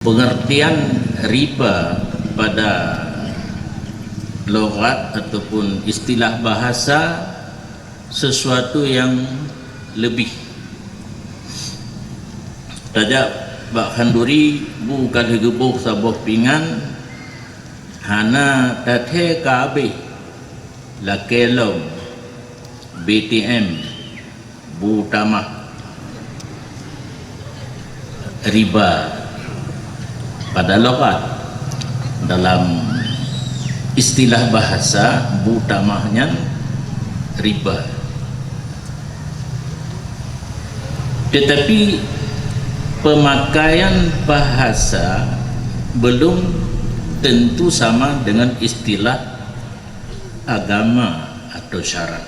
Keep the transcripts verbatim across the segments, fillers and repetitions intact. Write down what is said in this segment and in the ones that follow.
Pengertian riba pada lughat ataupun istilah bahasa, sesuatu yang lebih. Tajak bak khanduri, bu ka lheueh geuboh saboh pingan, hana tathée ka habéh, lakée lom B T M, bu tamah. Riba pada lughat, dalam istilah bahasa, bu tamah nyan riba. Tetapi pemakaian bahasa belum tentu sama dengan istilah agama atau syarak.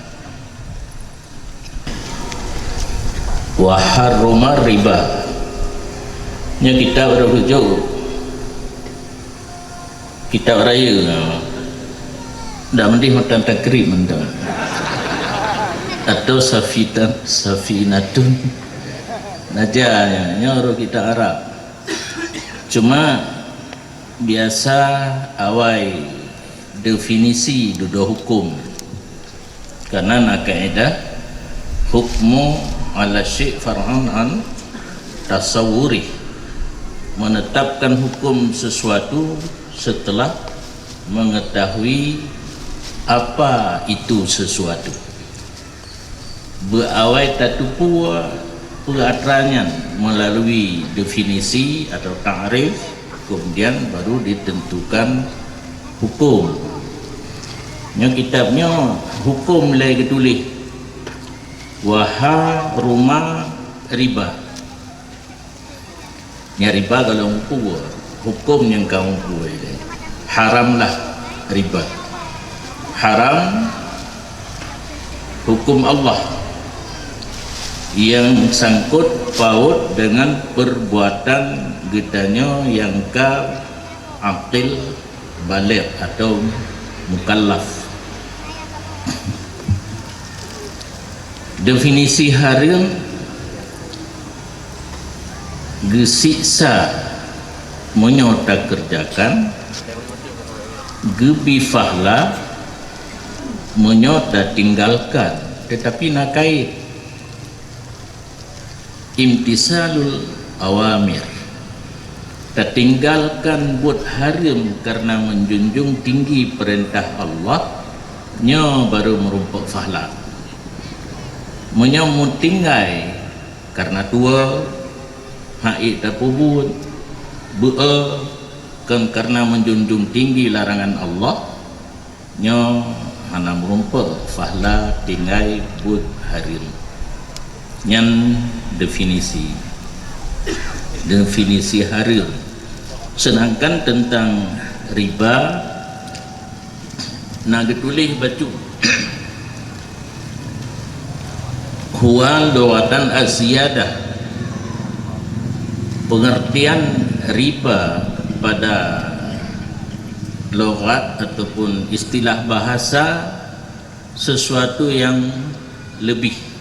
Wa harrama riba. Nyoe kitab reuh jok. Kitab raya. Dak mendih matan takrib mantong. Atau safitan, safinatun. Najah nyoe, nyoe reuh kitab Arab. Cuma biasa awai definisi dudoe hukum. Karena na kaidah hukmu ala syai' far'an an tasawwuri, menetapkan hukum sesuatu setelah mengetahui apa itu sesuatu. Beuawai tatupue peue atra nyan melalui definisi atau ta'rif, kemudian baru ditentukan hukum. Nyoe kitab nyoe hukum lé geutuléh, wa harrama riba. Nyan riba golom pue, hukum nyang ka muphom ilée. Haramlah riba. Haram hukum Allah nyang sangkot paut dengan perbuatan geutanyoe nyang ka akil baligh atau mukallaf. Definisi hareuem, geusiksa meunyoe takeureujakan, geubri fahla meunyoe tatinggalkan, teutapi na kait. Imtisalul awamir. Tatinggalkan buet hareuem kareuna meunjunjung tinggi peurintah Allah, nyoe barô meurumpok fahla. Meunyoe meutinggai kareuna tuwoe, hana ék tapeubuet, beu-e, kon kareuna meunjunjung tinggi larangan Allah, nyoe hana meurumpok fahla tinggai buet hareuem. Nyan definisi, definisi hareuem. Seudangkan teuntang riba na geutuléh bacut, huwa lughatan az-ziyadah. Pengertian riba pada lughat ataupun istilah bahasa, sesuatu yang lebih.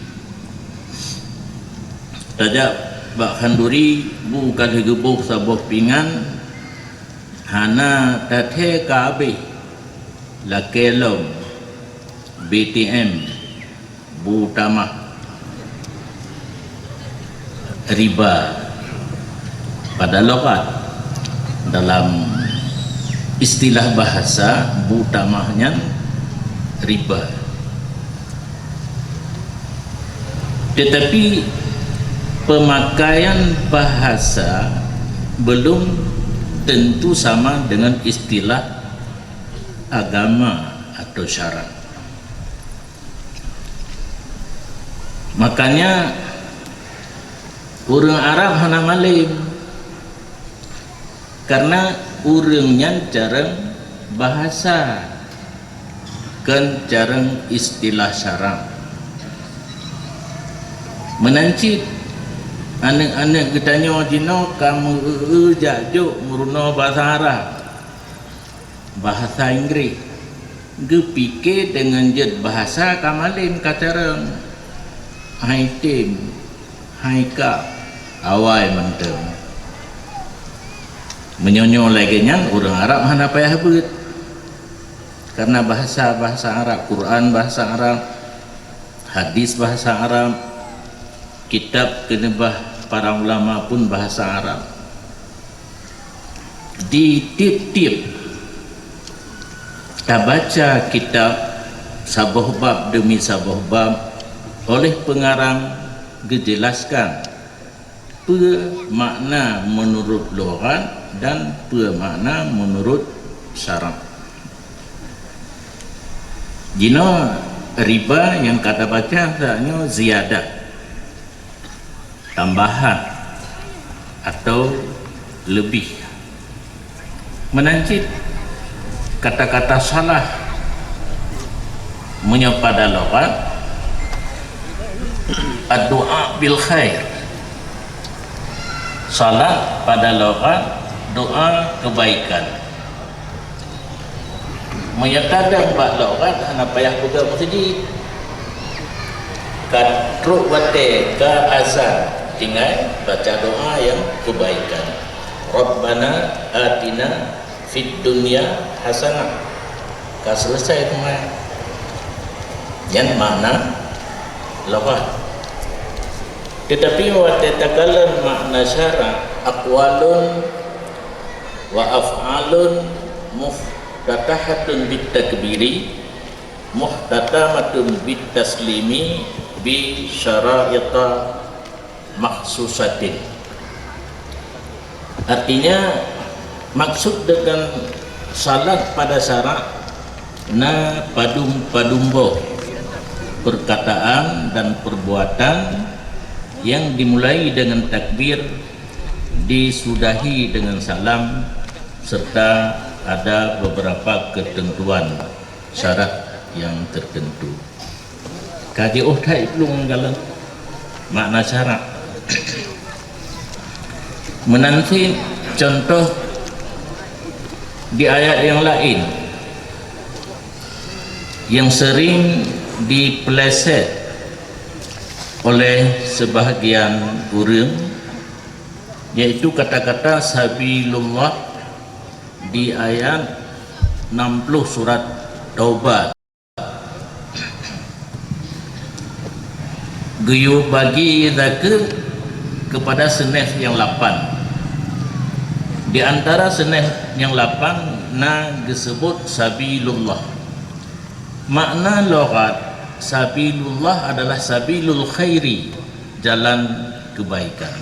Tajak bak khanduri, bu ka lheueh geuboh saboh pingan, hana tathée ka habéh, lakée lom B T M, bu tamah. Riba pada lughat, dalam istilah bahasa, bu tamah nyan riba. Tetapi pemakaian bahasa belum tentu sama dengan istilah agama atau syarak. Makanya ureuëng Arab hana malem, karena ureuëng nyan carông bahasa, kon carông istilah syarak. Meunan cit aneuëk-aneuëk geutanyoe jinoe ka meu-eu-eu jak jok meurunoe bahasa Arab, bahasa Inggris. Geupike deungon jeuet bahasa ka malem ka carông. Hai tem, hai kap, awai mantong. Meunyoe nyoe lagée nyan, ureuëng Arab hana payah beuet. Karena bahasa-bahasa Arab, Quran bahasa Arab, hadis bahasa Arab, kitab keuneubah para ulama pun bahasa Arab. Di tieb-tieb tabaca kitab, saboh bab demi saboh bab, oleh pengarang geujelaskan peue makna meunurut lughat dan peue makna meunurut syarak. Jinoe riba nyang ka tabaca saat nyoe ziyadah, tambahan atau leubeh. Meunan cit kata-kata salah, meunyoe pada lughat, addu'a bil khair. Salah pada lughat, doa kebaikan. Meunyoe tadong bak lughat, hana payah peugah meuseujid. Ka trok watée ka azan, tinggai baca doa nyang kebaikan. Rabbana atina fid dunya hasanah. Ka selesai teuma. Nyan makna lughat. Tetapi watée takalon makna syarak, aqwalun wa af'alun muftatahatun bit takbiri, muhtatamatun bit taslimi, bi syaraita makhsusatin. Artinya, maksud dengan salat pada syarak na padum-padum boh perkataan dan perbuatan yang dimulai dengan takbir, disudahi dengan salam, serta ada beberapa ketentuan syarat yang tertentu. Ka jiôh that iplueng galak makna syarak. Meunan cit contoh di ayat yang lain yang sering dipeleset oleh sebahagian ureuëng, yaitu kata-kata sabilullah di ayat enam puluh surat Taubah. Geuyue bagi zakeuet kepada seuneh nyang lapan. Di antara seuneh nyang lapan na geuseubut sabilullah. Makna lughat sabilullah adalah sabilul khairi, jalan kebaikan.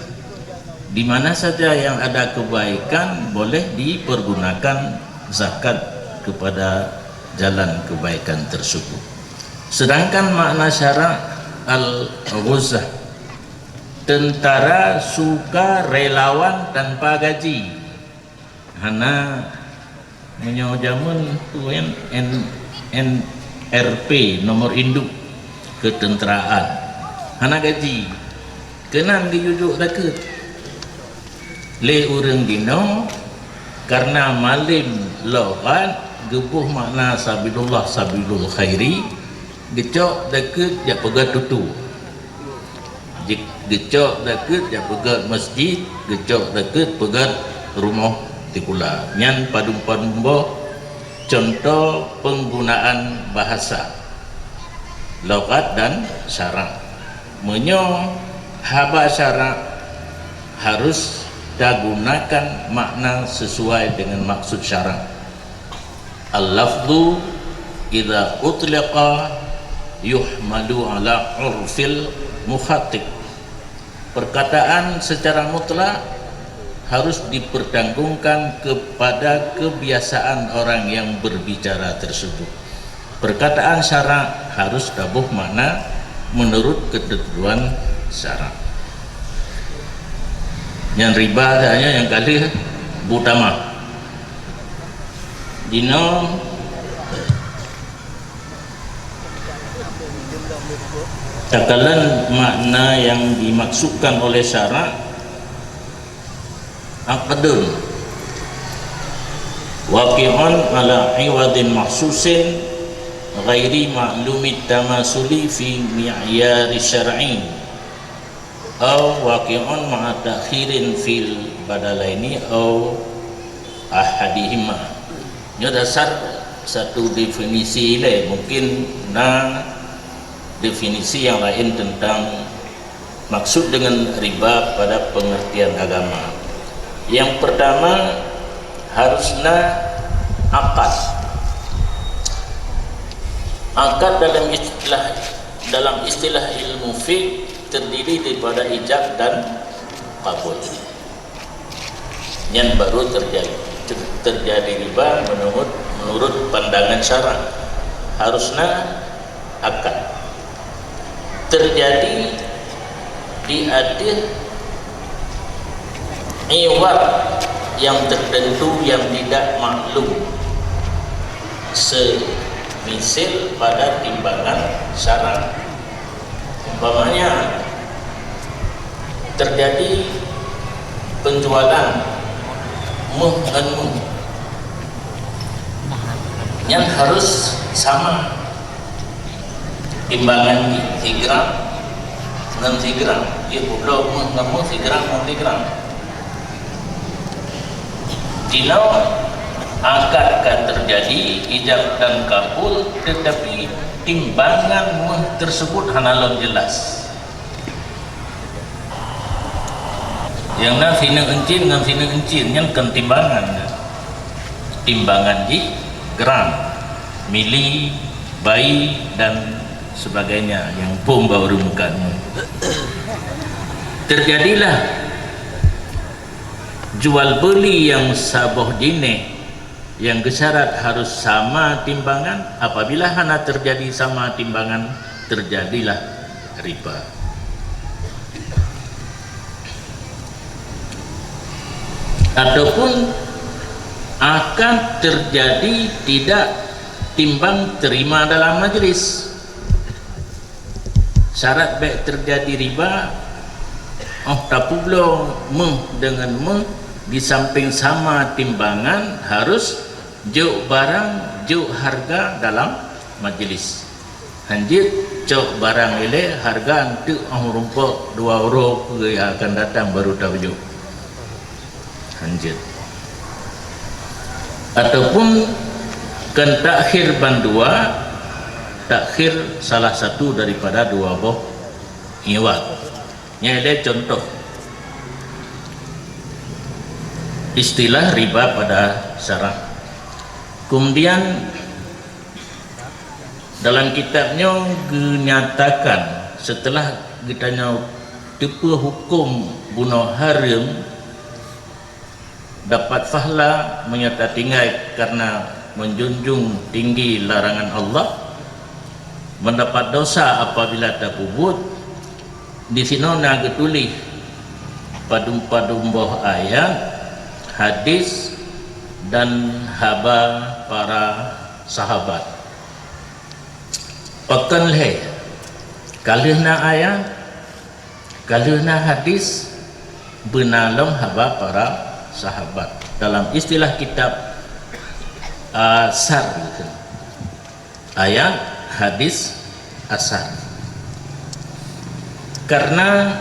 Di mana saja yang ada kebaikan, boleh dipergunakan zakat kepada jalan kebaikan tersebut. Sedangkan makna syarak al-ghuzah, tentara sukarelawan tanpa gaji. Hana, meunyoe jameun tu kan N-, N R P, nomor induk ketenteraan. Hana gaji. Keunan geuyue jok zakeuet. Lé ureuëng jinoe, karena malem lughat geuboh makna sabilullah, sabilul khairi, geucok zakeuet jak peugét tutoe. Ji-, geucok zakeuet jak peugét masjid, geucok zakeuet peugét rumoh sikula. Nyan padum-padum boh contoh penggunaan bahasa, lughat dan syarak. Meunyoe haba syarak, harus tagunakan makna sesuai dengan maksud syarak. Al-lafzu idza utliqa yuhmalu ala urfil mukhatab. Perkataan secara mutlak harus dipertanggungkan kepada kebiasaan orang yang berbicara tersebut. Perkataan syarak harus taboh makna menurut ketentuan syarak. Nyang riba hanya nyang kali butama. Jinoe takalon makna yang dimaksudkan oleh syarak, aqdun waqi'un ala iwadin makhsusin ghairi ma'lumit tamasuli fi mi'yari syar'i, au waqi'un ma'a ta'khirin fil badalaini, au ahadihima. Nyoe dasar satu definisi ilée, mungkin na definisi yang lain tentang maksud dengan riba pada pengertian agama. Yang pertama, harus na akad. Akad dalam istilah, dalam istilah ilmu fiqh terdiri daripada ijab dan kabul. Nyan baru terjadi, ter-, terjadi riba menurut, menurut pandangan syarak. Harus na akad. Terjadi di ateueh iwad yang tertentu yang tidak maklum, semisal pada timbangan syarak. Umpamanya, terjadi penjualan méuh ngon méuh, nyan harus sama timbangan jih, sigram ngon sigram. Jih peubloe méuh ngon méuh, sigram ngon sigram. Jinoe akad ka terjadi, ijab dan kabul, tetapi timbangan méuh tersebut hana lom jelas. Nyang na sineuk euncien ngon sineuk euncien, nyan kon timbangan. Timbangan jih gram, mili, bai, dan sebagainya nyang phom bak ureuëng mukat nyoe. Terjadilah jual beli nyang saboh jinéh nyang geusyarat harus sama timbangan. Apabila hana terjadi sama timbangan, terjadilah riba. Ataupun akan terjadi tidak timbang terima dalam majlis. Syarat bék terjadi riba, óh tapeubloe méuh deungon méuh, di samping sama timbangan, harus jok barang, jok harga dalam majlis. Hanjeuet cok barang ilée harga eunteuk óh rumpok dua uroe peue nyang akan datang baru tapeujok. Hanjeuet. Ataupun kon takhir bandua, takhir salah satu daripada dua boh iwad. Nyan lé contoh istilah riba pada syarak. Kemudian, dalam kitab nyoe geunyatakan, seuteulah geutanyoe teupeue huköm bunoe hareuem, dapat fahla meunyoe tatinggai kareuna meunjunjung tinggi larangan Allah, mendapat dosa apabila tapeubuet. Disinoe na geutuléh padum-padum boh ayat, hadis, dan haba para sahabat. Pakon lhée, ka lheueh na ayat, ka lheueh na hadis, beuna lom haba para sahabat. Dalam istilah kitab, ah, asar, gitu. Ayat, hadis, asar. Karena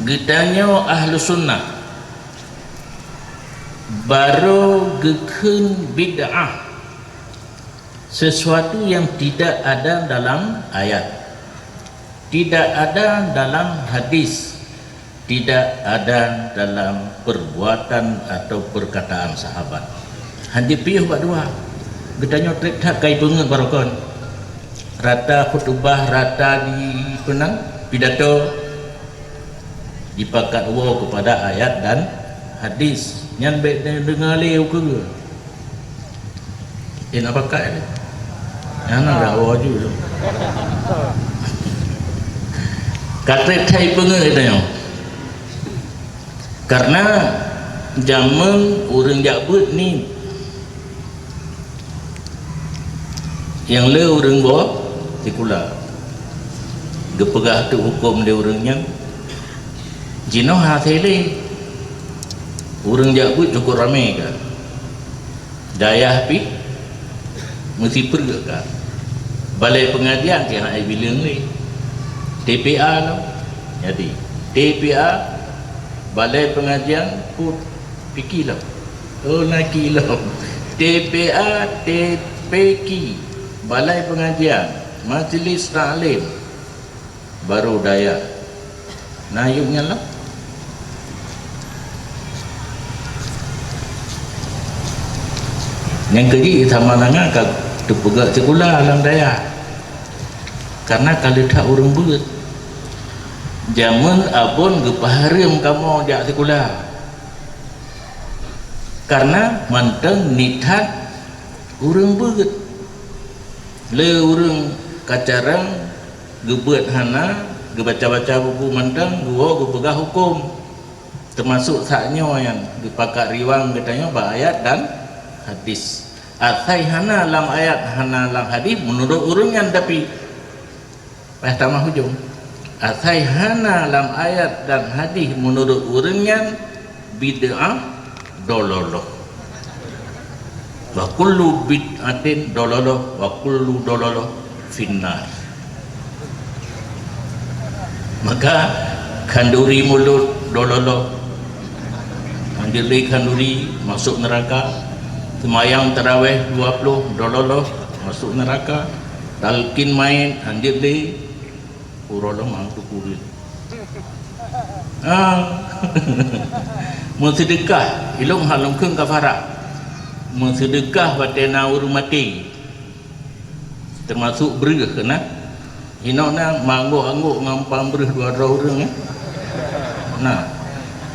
geutanyoe ahlu sunnah barô geukheun bid'ah sesuatu yang tidak ada dalam ayat, tidak ada dalam hadis, tidak ada dalam perbuatan atau perkataan sahabat. Hanjeuet piôh bak dua. Geutanyoe treb that ka ipeungeut baroekon. Rata khutubah, rata di peunang pidato, jipakat woe keupada ayat dan hadis. Nyan bék deungoe lé ukeue. Eh, na pakat ni. Nyang na dak woe ju tu. Ka treb that ipeungeut geutanyoe. Karena jameun ureuëng jak beuet ni, nyang le ureuëng boh sikula. Geupeugah teuk huköm lé ureuëng nyan. Jinoe hase lé. Ureuëng jak beuet cukôp ramé ka. Dayah pih meusipreuk ka. Balai pengajian cit hana ibileueng lé. T P A lom. Jadi, T P A, balai pengajian, put-, Piki lom. Oh, na ki lom. T P A, T P Q, Balai Pengajian, Majlis Taklim, baru dayah. Na yup nyan lom. Nyang keujih sama nanga ka teupeugah sikula lam dayah. Karena ka le that ureuëng beuet. Jameun abon geupeuhareuem kamoe jak sikula. Karena mantong niet that ureuëng beuet. Le ureuëng kacarang geubeuet hana, geubaca-baca buku mantong, geuwoe geupeugah huköm. Teumasok saat nyoe nyan geupakat riwang geutanyoe bak ayat dan hadis. Asai hana lam ayat, hana lam hadis, meunurot ureuëng nyan tapi Payah tamah ujong. Asai hana lam ayat dan hadis meunurot ureuëng nyan bid'ah dololoh. Wa kullu bid'atin dololoh wa kullu dololoh finnar. Maka khanduri mulod dololoh. Hanjeuet lé khanduri masuk neraka. Seumayang taraweh dua ploh dololoh masuk neraka. Talkin mait hanjeuet lé uroe lom hang teukurit. Ah. Meuseudeukah, ilong hana lom kheun kafarah. Meuseudeukah watée na ureuëng maté. Teumasok breueh na. Hinoe na manggok-anggok ngon pam breueh dua droe ureuëng, eh. Nah,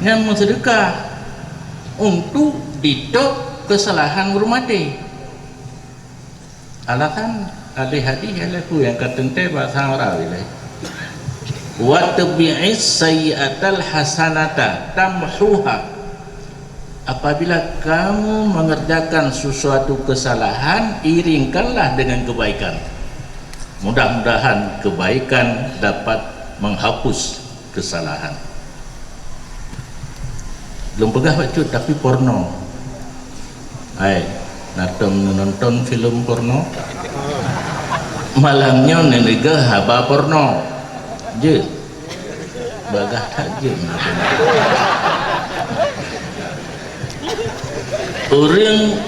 nyan meuseudeukah untuk ditôb keusalahan ureuëng maté. Alasan ahli hadis ialah peue nyang ka teuntée bahasa Arab ilée. "Wa atbi'is sayyi'atal hasanata tamhuha." Apabila kamu mengerjakan sesuatu kesalahan, iringkanlah dengan kebaikan. Mudah-mudahan kebaikan dapat menghapus kesalahan. Lôn peugah bacut, tapi porno. Hai, na tom nonton filem porno? Malam nyoe neuneugah haba porno. Jeuet. Bagah that jeuet. Ureuëng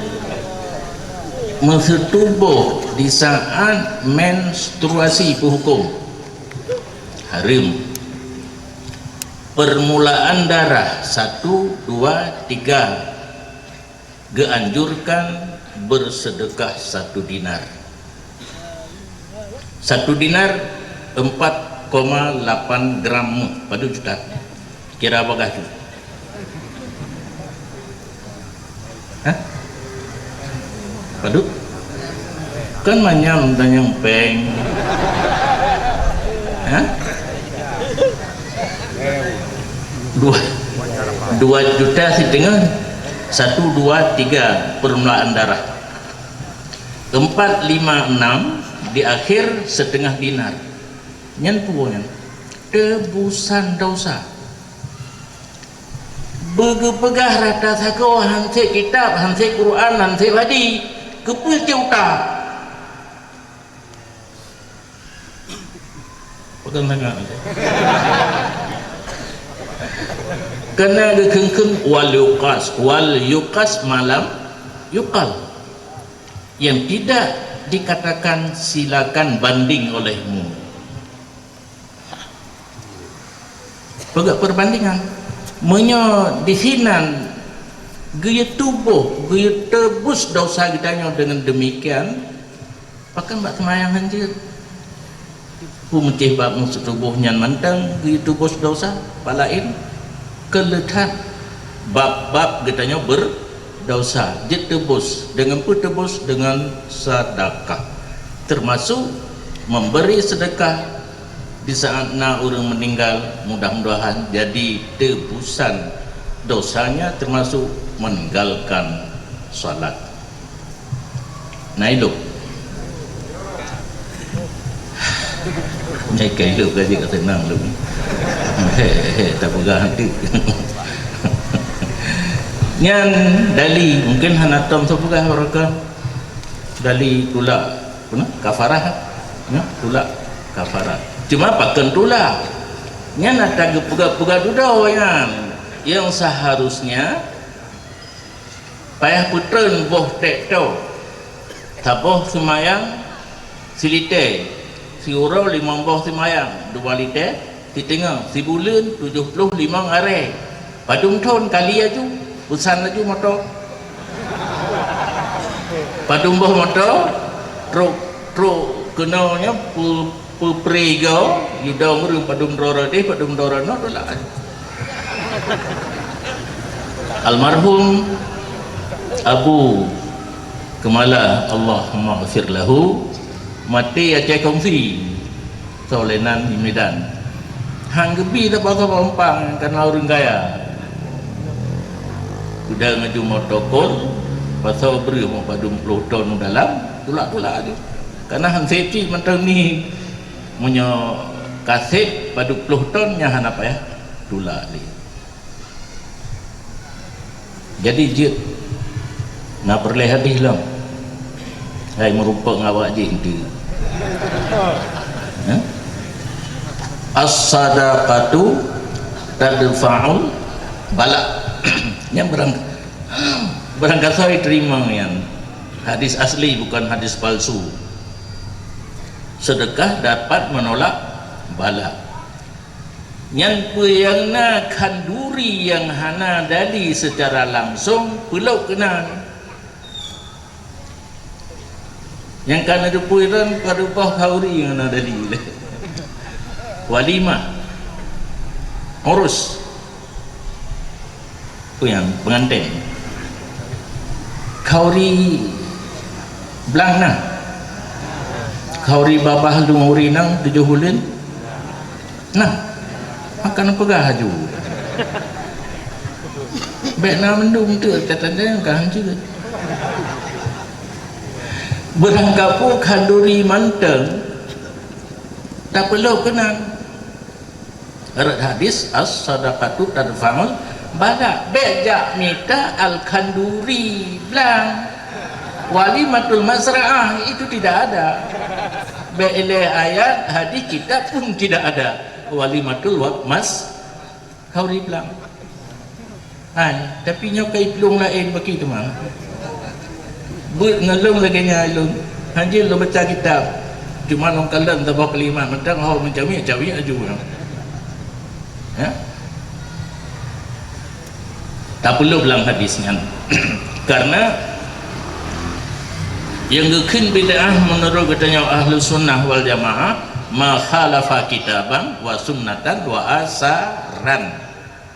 meuseutuboh di saat menstruasi peuhuköm. Hareuem. Permulaan darah satu, dua, tiga. Geuanjurkan bersedekah satu dinar. Satu dinar empat koma lapan gram, padub juta. Kira bagah tu. Hah? Padub? Kan manyam tanyong péng. Hah? Dua, dua juta siteungoh. Satu, dua, tiga permulaan darah. Empat, lima, enam, di akhir setengah dinar. Nyan peue nyan? Tebusan dosa. Beugeupeugah rata sagoe, han sép kitab, han sép Quran, han sép hadis, keupeue cit uta? Pegang tangan. Keunan geukheun-kheun wal yuqas, wal yuqas malam yuqal. Yang tidak dikatakan silakan banding olehmu. Peugah perbandingan. Meunyoe disinan geuyue tuboh, geuyue teubus dosa geutanyoe deungon demikian, pakon bak seumayang hanjeuet? Peumeucéh bab meuseutubôh nyan mantong geuyue teubus dosa, bak laén keu leutat bab-bab geutanyoe berdosa, jeuet teubus. Deungon peue teubus? Deungon seudeukah, teumasok memberi seudeukah di saat na ureuëng meuninggal, mudah-mudahan jadi teubusan dosanya, teumasok meninggalkan salat. Na ilok. Nyai ka ilok ka jeuet ka seunang lom. He, he, tapeugah nanti. Nyan dali, mungkin hana tom tapeugah barokah. Dali tulak, apa na? Kafarah. Ya, tulak kafarah. Cuma pakon tulak. Nyan ata geupeugah-peugah dudoe nyan. Yang seharusnya Payah peutreun boh tèk toe, saboh seumayang silitée, siuroe limong boh seumayang dua litée, siteungoh, sibuleuen tujoh ploh limong arée. Padum thon kali laju, peusan laju moto. Padum boh moto, trok, trok keunoe nyoe peu-, peupré goe, yue dong ureuëng padum droe deh, padum droe noe, tulak. Almarhum Abu Keumala, Allahumma ghfir lahu, maté Aceh Kongsi, soe lé nan di Medan. Han geubi saboh-saboh umpang, kana ureuëng kaya. Udang aju motokol, pasau breuh meupadum ploh ton dalam, tulak-tulak aju. Kana han safety mantong ni, meunyoe kaseb padum ploh ton nyan hana payah tulak lé. Jadi jeuet na peureulée hadis lom. Hai meurumpok ngon awak jih tu. Hah? As-sadaqatu tadfa'ul bala. Nyang barang, barang gasoe teurimong nyan. Hadis asli, bukan hadis palsu. Sedekah dapat menolak bala. Nyan peue nyang na khanduri nyang hana dali seucara langsong peulok keunan. Nyang ka na teupeue nyan padub boh khanduri nyang hana dali. Walimah. Urus. Peue nyan, peungantén. Khanduri blang na. Khanduri babah lôn uri nang tujoh buleuen. Nah, maka neupeugah laju. Bék na mandum teuk tatandéng ka hanjeuet. Beurangkapeue khanduri mantong tapeulok keunan. Rot hadis, "As-sadaqatu tadfa'ul bala." Bék jak mita al-khanduri blang. Walimatul mazra'ah itu tidak ada. Bék ilée ayat, hadis, kitab pun tidak ada. Walimatul wa-, mas-, khanduri blang. Hai, tapi nyoe kai plueng laén baki teuma. Beuet ngon lôn lagée nyan lôn. Hanjeuet lôn baca kitab. Cuma lôn kalon saboh kalimat mantong, ho meucawiek-cawiek laju. Ya. Tapeulok lam hadis nyan. Karena nyang geukheun bid'ah meunurot geutanyoe Ahlus Sunnah wal Jamaah, ma khalafa kitaban wa sunnatan wa asaran.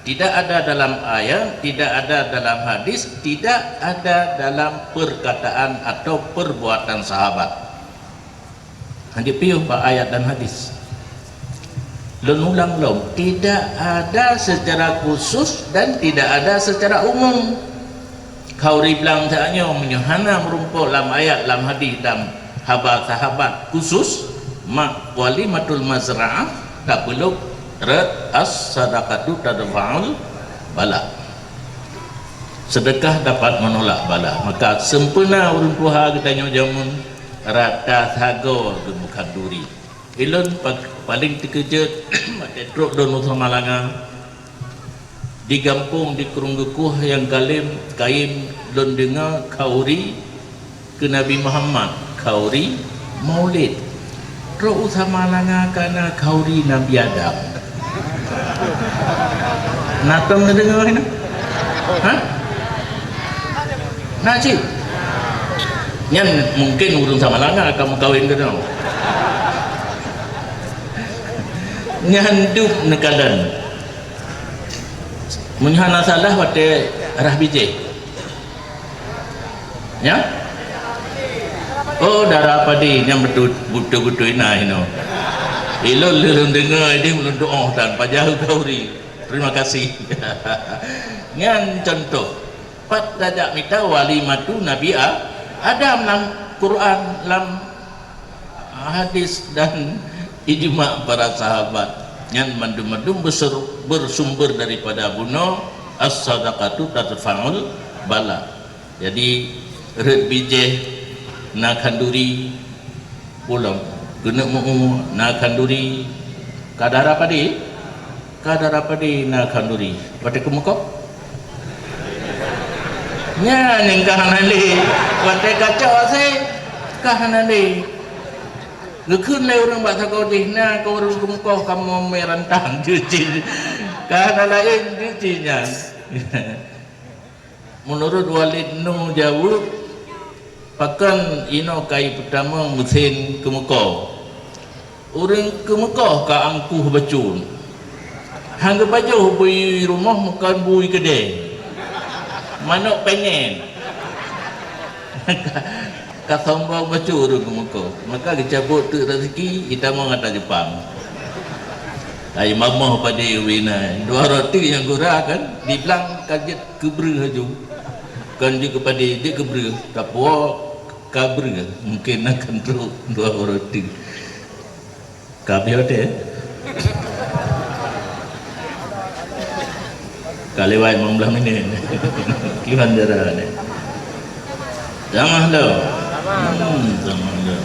Tidak ada dalam ayat, tidak ada dalam hadis, tidak ada dalam perkataan atau perbuatan sahabat. Hanjeuet piôh bak ayat dan hadis. Lôn ulang lom, tidak ada secara khusus dan tidak ada secara umum. Khanduri blang tanyoe meunyoe hana meurumpok lam ayat, lam hadis dan haba sahabat khusus, mak walimatul mazra'ah tapeulok rot as-sadaqatu tadfa'ul bala. Sedekah dapat menolak bala. Maka sempurna ureuëng tuha geutanyoe jameun rata sagoe geumeukat duri. Ilôn pa-, paléng teukeujot watée trok lôn u Samalanga. Di gampông di Krueng Geukueh nyang ka lheueh kayém lôn deungoe khanduri keu Nabi Muhammad, khanduri Maulid. Trok u Samalanga ka na khanduri Nabi Adam. Na tom neudeungoe nyan? Hah? Na cit? Nyan mungken ureuëng Samalanga ka meukawen keunoe. Nyan dub neukalon. Meunyoe hana salah watée rhah bijéh. Ya? Oh, dara padé nyang beutôi, beutôi-beutôi na inoe. Ilôn lôn deungoe idéh ulôn tuoh tan pajan khanduri. Terima kasih. Nyan contoh. Pat tajak mita walimatu Nabi A-, Adam lam Quran, lam hadis dan ijma para sahabat. Nyan mandum-mandum bersur-, bersumber daripada bunoe, "As-sadaqatu tadfa'ul bala." Jadi, rot bijéh na khanduri, pulang keuneuk meu na khanduri, ka dara padé, ka dara padé na khanduri. Watée keumeukop? Nyan nyang ka hana lé. Watèe kacok asèe, ka hana lé. Geukheun lé ureueng bak sagoe jih, na keu ureueng keumeukoh kamoe mè rantang jeuet jih. Ka hana laén jeuet jih nyan. Meunurot Walid Nu jaweueb, pakon inoe kayèe peutamong meusén keumeukoh? Ureueng keumeukoh ka angkuh bacut. Han geupajoh bui rumoh meukon bui keudè. Manok penyèn. Ka sombong bacut ureueng keumeukoh. Maka geucabot teuk raseuki, jitamong ata Jepang. Ai mamoh padé ubé na. Dua roti nyang gura kan, diblang ka jeuet keu breueh laju. Kon jeuet keu padé, jeuet keu breueh. Ka puwoe ka breueh. Mungkin akan trok dua roti. Ka habéh watèe? Ka lewat limong belas minit. Kiban dara ni. Tamah dah. Hmm, tamah dah.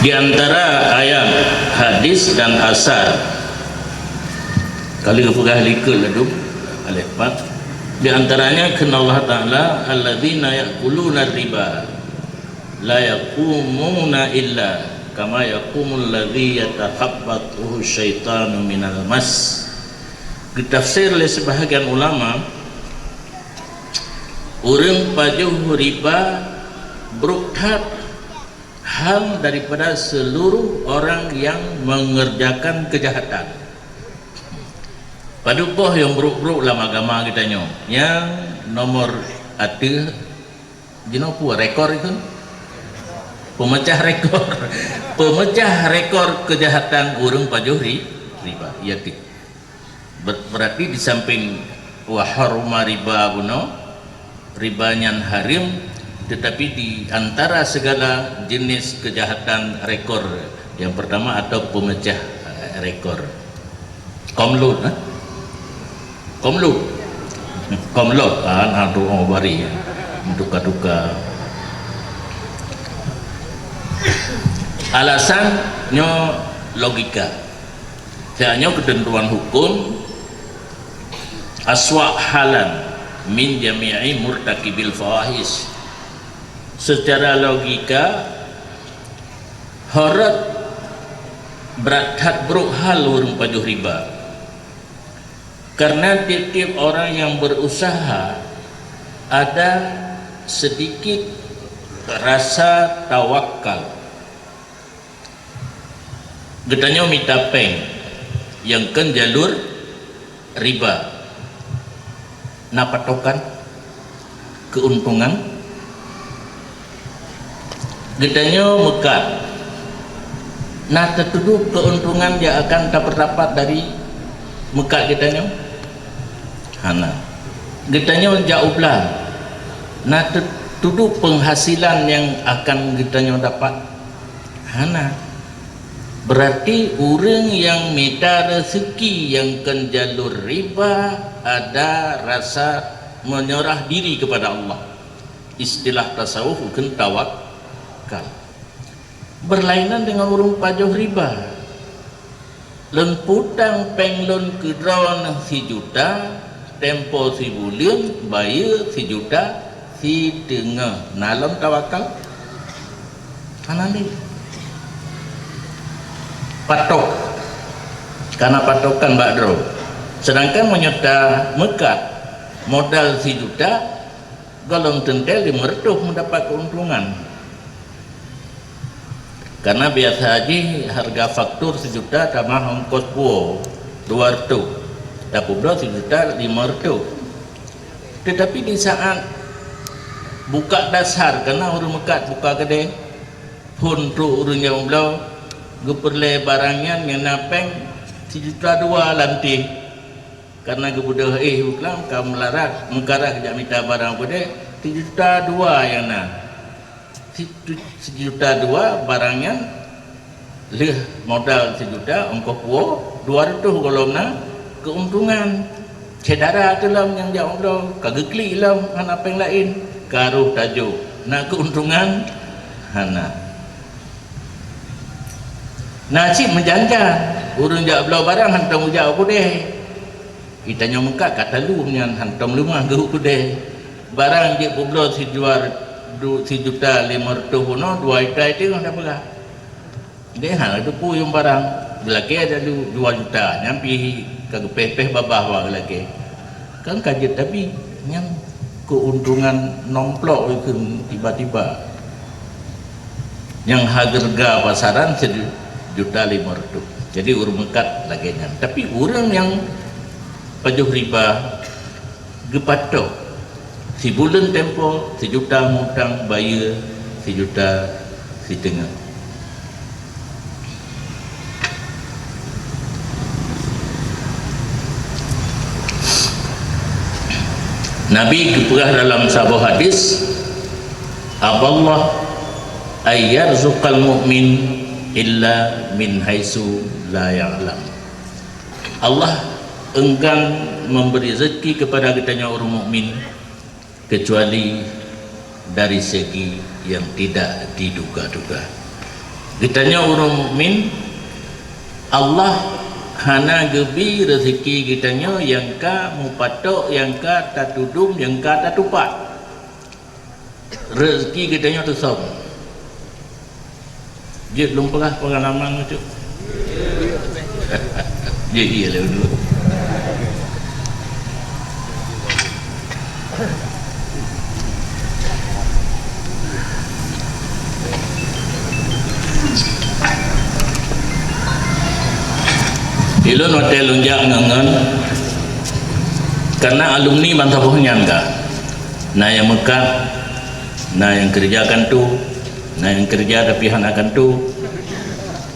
Di antara ayat, hadis dan asar, kalau geupeugah likot ladum, aleh pat. Di antaranya kheun Allah Taala, "Alladzina ya'kuluna riba la yaqumuna illa kama yaqumul ladzi yatakhabbathu syaitanu minal mas." Geutafsir lé sebahagian ulama, ureueng pajoh riba brok that han daripada seluruh orang yang mengerjakan kejahatan. Padub boh nyang brok-brok lam agama geutanyoe. Nyang nomor ateueh jinoe peue rekor itu? Pemecah rekor. Pemecah rekor kejahatan ureueng pajoh ri-, riba. Iya teuh. Ber-, berarti di samping wa haruma riba bunoe, riba nyan haram, tetapi di antara segala jenis kejahatan rekor, yang pertama atau pemecah, eh, rekor. Komlot, eh? Komlot. Komlot, ah, na tu orang bari, eh. Tuka-tuka. Alasan nyoe logika. Nyoe keuteuntuan huköm, aswa' halan min jami'i murtakibil fawahish. Secara logika, horot brat that brok hal ureuëng pajoh riba. Karena tiap-tiap orang yang berusaha ada sedikit rasa tawakal. Geutanyoe mita péng nyang kon jalur riba. Na patokan keuntungan? Geutanyoe meukat, na teutudoh keuntungan nyang akan tapeurdapat dari meukat geutanyoe? Hana. Geutanyoe jak u blang, na teutudoh penghasilan nyang akan geutanyoe dapat? Hana. Berarti ureuëng nyang mita rezeki nyang kon jalur riba ada rasa menyerah diri kepada Allah. Istilah tasawuf kheun tawakal. Berlainan dengan ureuëng pajoh riba. Lôn putang péng lôn keudroe neuh sijuta, tempo sibuleuen bayeue sijuta siteungoh. Na lom tawakal? Hana lé. Patok. Karena patokan bak droe. Sedangkan meunyoe tameukat modal sijuta, gohlom teuntèe lima ratus mendapat keuntungan. Karena biasa jih harga faktur sijuta tamah ongkos puwoe dua ratus, tapeubloe sijuta lima ratus. Tetapi di saat buka dasar, karena ureuëng meukat buka keudè, phôn trok ureuëng nyang bloe, geupeureulèe barang nyan ngon na péng sijuta dua lanti. Karena geubeudôh éh u klam ka meularat, meukarah jak mita barang u keudè, sijuta dua nyang na. Situ-, sijuta dua barang nyan lheueh modal sijuta, ongkoh puwoe dua ratus gohlom na keuntungan. Syedara teuh lom nyang jak u bloe, ka geuklik lom hana péng laén, ka roh tajok. Na keuntungan? Hana. Na cit meujan-jan, ureuëng jak bloe barang hantom ujak u keudè. Geutanyoe meukat ka talu nyan hantom leumah geuh u keudè. Barang jeuet peubloe sijuta, du-, sijuta limong reutôh bunoe, dua juta teungoh tapeugah. Deh hana teupeu nyang barang, geulakée aja dua juta, nyan pih ka geupéh-péh babah bak geulakée. Kan ka jeuet tabi, nyan keuntungan nomplok keu tiba-tiba. Nyang hareuga pasaran sijuta limong reutôh. Jadi ureuëng meukat lagée nyan. Tapi ureuëng nyang pajoh riba geupatok sibuleuen tempo sijuta mutang bayeue sijuta siteungoh. Nabi geupeugah dalam saboh hadis, "Aballah ayyarzuqal mu'min illa min haitsu la ya'lam." Allah enggan memberi rezeki kepada geutanyoe ureuëng mukmin kecuali dari segi yang tidak diduga-duga. Geutanyoe ureuëng mukmin, Allah hana geubi rezeki geutanyoe nyang ka mupatok, nyang ka tatudum, nyang ka tatupat. Rezeki geutanyoe teusöm. Jeuet lôn peugah peungalaman bacut. Jeuet iya lé ulôn. Ilôn watée lôn jak ngon-ngon, karena alumni bansaboh nyan ka. Na nyang meukat, na nyang keureuja kantô, na nyang keureuja tapi hana kantô.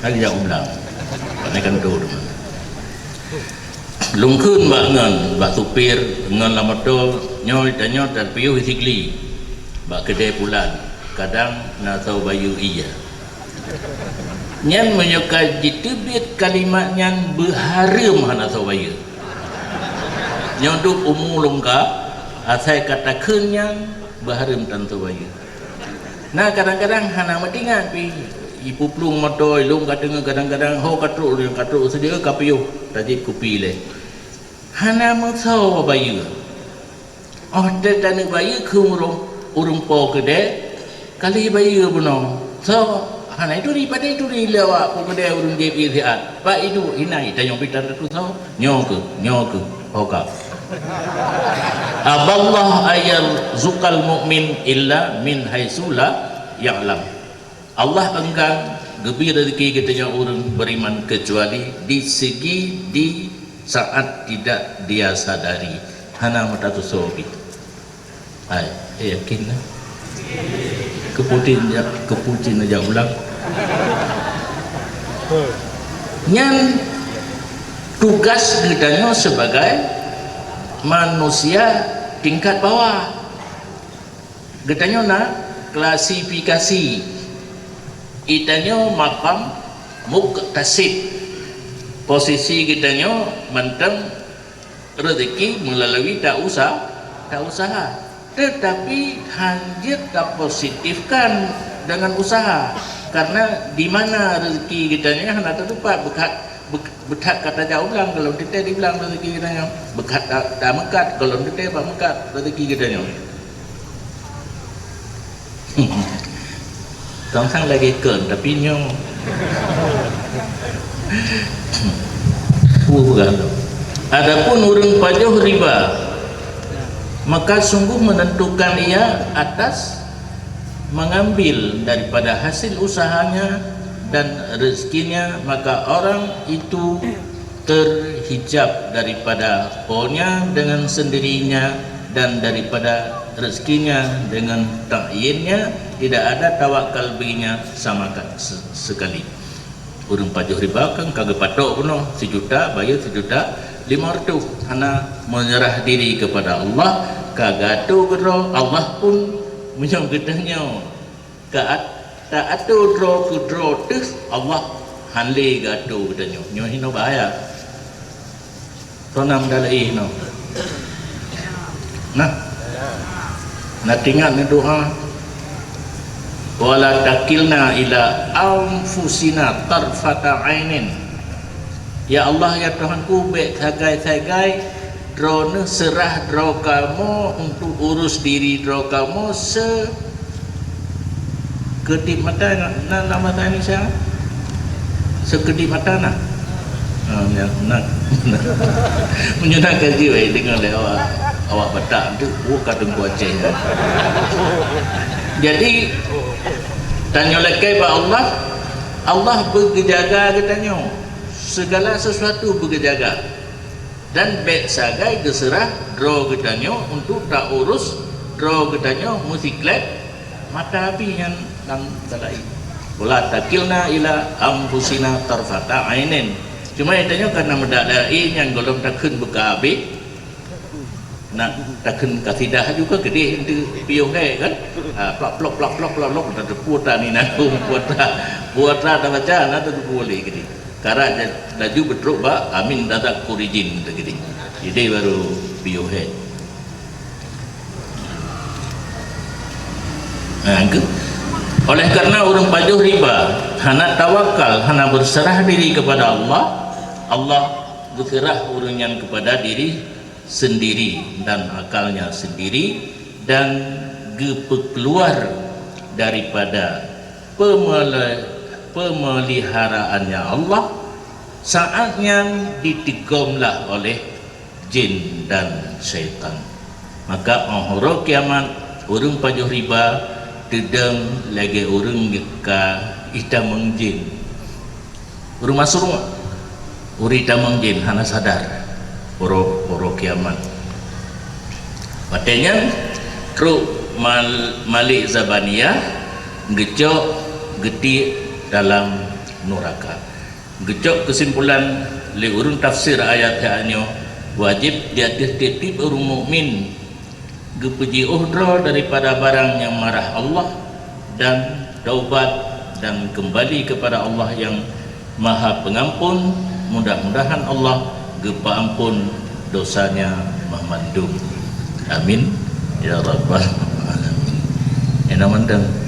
Hai jak u blang. Pane kantô teuma. Lungkheun bak ngon, bak supir ngon lam moto, nyoe tanyoe tapiôh Sigli bak keudè pulan, kadang na soe bayeue iya. Nyan meunyoe ka jiteubiet kalimat nyan beuhareuem hana soe bayeue. Nyoe dum umu lôn ka, asai ka takheun nyan beuhareuem tan soe bayeue. Na kadang-kadang hana meutingat pih, ipuplueng moto, ilôn ka teungoh kadang-kadang ho ka trok, lôn ka trok seudeh ka piôh, tajieb kupi lé. Hana meusoe bayeue. Óh teuh taneuk bayeue keu ureuëng, ureuëng po keudè, ka lheueh bayeue bunoe. Soe? Hana ituri, padahai ituri lé awak po keudè ureuëng jieb ié siat. Bak iduek inan, tanyoe pih tan tatusoe. Nyoe keuh, nyoe keuh, ho ka. Aballah ayyarzuqal mu'min illa min haitsu la ya'lam. Allah enggan geubi rezeki geutanyoe ureuëng beriman kecuali di segi di saat tidak dia sadari. Hana meutatusoe pih. Hai, eh, yakin lah. Keuputin jak, keuputin jak ulang. Nyan tugas geutanyoe sebagai manusia tingkat bawah. Geutanyoe na klasifikasi. Geutanyoe maqam muktasib. Posisi geutanyoe mantong rezeki meulalu ta usa-, ta usaha. Tetapi hanjeuet tapositifkan dengan usaha. Karena di mana rezeki geutanyoe hana tatupat, beukhat, beuk-, beukhat ka tajak u blang, gohlom teuntèe di blang rezeki geutanyoe. Beukhat ta-, tameukat, gohlom teuntèe bak meukat rezeki geutanyoe. Tong sang lagèe kon, tapi nyoe. Peue peugah lom. Adapun ureueng pajoh riba, maka sungguh menentukan ia atas mengambil daripada hasil usahanya dan rezekinya, maka orang itu terhijab daripada Po-Nya dengan sendirinya dan daripada rezekinya dengan ta'yinnya, tidak ada tawakal baginya sama ka-, se-, sekali. Ureueng pajoh riba kan ka geupatok bunoe, sijuta, bayeue sijuta lima ratus. Hana menyerah diri kepada Allah, ka geuatô keudroe, Allah pun meunyoe geutanyoe ka at-, ta atô droe keu droe teuh, Allah han lé geuatô geutanyoe. Nyoe hinoe bahaya. Soe na meudalai hinoe? Nah. Na teuingat neudoa. Wala takilna ila anfusina tarfata ainin. Ya Allah, ya Tuhanku, bék sagai-sagai Droeneuh seurah droe kamoe untuk urus diri droe kamoe se-, keudip mata na, na, na mata Indonesia? Sekeudip mata na? Ha, ya, na. Meunyoe na ka jeuet, eh, deungoe lé awak, awak Batak tu, oh, ka Teungku Aceh nyan. Jadi, tanyoe lakée bak Allah, Allah beugeujaga geutanyoe. Segala sesuatu beugeujaga. Dan bék sagai geuseurah droe geutanyoe untuk taurus droe geutanyoe meusiklét mata abih nyan lam balai. Wala takilna ila anfusina tarfata ainin. Cuma geutanyoe kana meudak-dak nyan gohlom takheun beuka abih. Nak takheun kasidah juga keudeh enteuk piôh hék kan? Ha, plak, plok, plak, plok, plok, plok, dah teupeue tan inan, peue tan, peue tan tabaca, na teupeue lé keudeh. Karab laju beutrok bak amin dadak kurijin teukeudi. Jadi baru piôh hék. Nah, ke-, oleh karena ureuëng pajoh riba, hana tawakal, hana berserah diri kepada Allah, Allah geuseurah ureuëng nyan kepada diri sendiri dan akalnya sendiri dan geupeukeluar daripada pemele-, pemeliharaannya Allah, saat nyan ditigomlah oleh jin dan syaitan. Maka óh uroe kiamat, ureuëng pajoh riba teudong lagée ureuëng ka itamong jin. Ureuëng masuk rumah, ureuëng itamong jin hana sadar. Uroe, uroe kiamat. Watée nyan trok mal-, Malik Zabaniyah geucok geuti dalam nuraka. Geucok keusimpulan lé ureuëng tafsir ayat nyoe, wajéb di ateueh tieb-tieb ureuëng mukmin geupeujiôh droe daripada barang nyang marah Allah dan taubat dan keumbali keupada Allah nyang Maha Pengampun. Mudah-mudahan Allah geupeuampon dosanya banmandum. Amin ya rabbal alamin. Ena mantong.